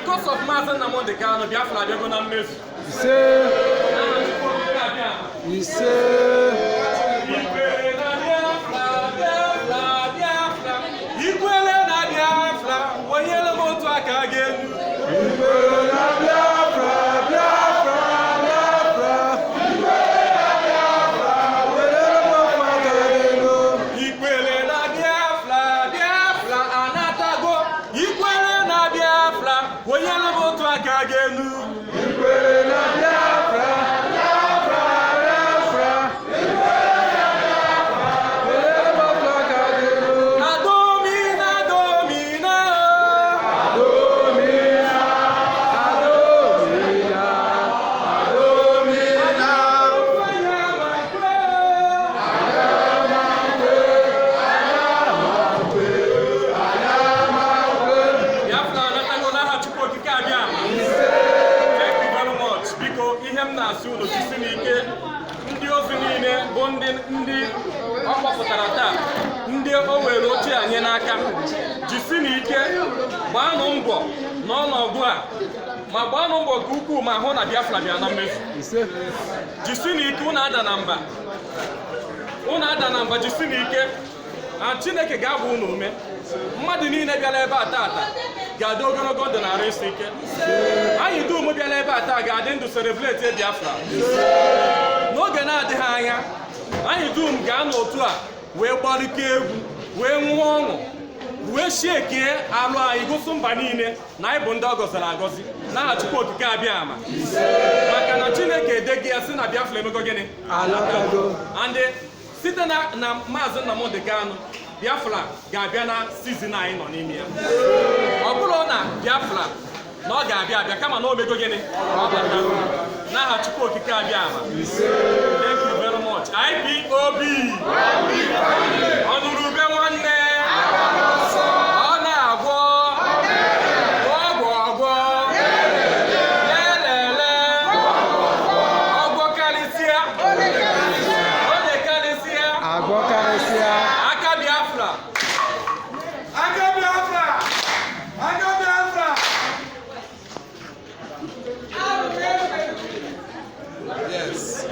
because of Maazị Nnamdi Kanu, Biafra abịago na mmezu. Ise. N'aha Chukwu Okike Abịama. Ise. Ikwere na Biafra, Biafra, Biafra. Ikwere na Biafra, wenyere m otu aka gị elu. Ikwere na Biafra, Biafra, Biafra. Welere m ofu aka gị elu. Ikwere na Biafra, Biafra anatago. Ikwere na Biafra, wenyere m otu aka gị elu. Ikwere na Biafra, Biafra, Biafra. Welere m ofu aka gị elu. Adomina, domina. Adomina, Adomina, Adomina. Onye makwe. Biafra anatago n'aha Chukwu Okike Abịama. Thank you very much. Biko, ihe m na-asị unu, jisi n'ike. Ndị ozi niile bụ ndị ọ kpọpụtara taa, ndị o were oche anyị n'aka, jisi n'ike, gbaanụ mbọ n'ọnọdụ a, ma gbaanụ mbọ nke ukwuu ma hụ na Biafra bịa na mmezu. Ise. Jisi n'ike, unu ada na mba, unu ada na mba, jisi n'ike na Chineke ga-agba unu ume. Mmadụ niile bịara ebe a taata ga-adị ogologo ndụ na arụ isi ike. Anyị dum bịara ebe a taa ga-adị ndụ celebrate Biafra n'oge na-adịghị anya. Anyị dum ga-anọ otu a wee gbarike egwu, wee nwụọ ọṅụ, wee shiekie alụ anyị, gosi mba niile na anyị bụ ndị ọ gọziri agọzi n'aha Chukwu Okike Abịama, maka na Chineke edeghị ya sị na Biafra emego gịnị? Alatago. And site na Maazị Nnamdi Kanu, Biafra ga-abịa na season anyị nọ n'ime ya. Ọ bụrụ na Biafra na ọ ga-abịa abịa, kama na o mego gịnị? Ọ batago. N'aha Chukwu Okike Abịama. Ise. Thank you very much. IPOB, ọnụrụ ube nwanne, ọ na-agwọ ọgwụ, ọgwọ lelele, ọgwọ karịsịa, onye karịsịa. Agwọ karịsịa. Aka Biafra. Aka Biafra! Aka Biafra! Yes.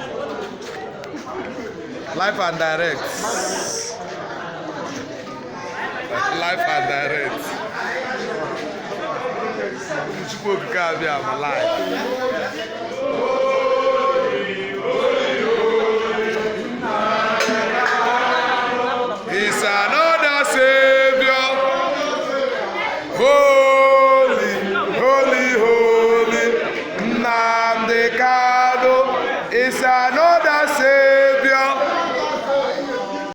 Live and direct. Live and direct. Chukwu Okike Abịama live. It's another savior. Holy, holy, holy. Nnamdi Kanu is another.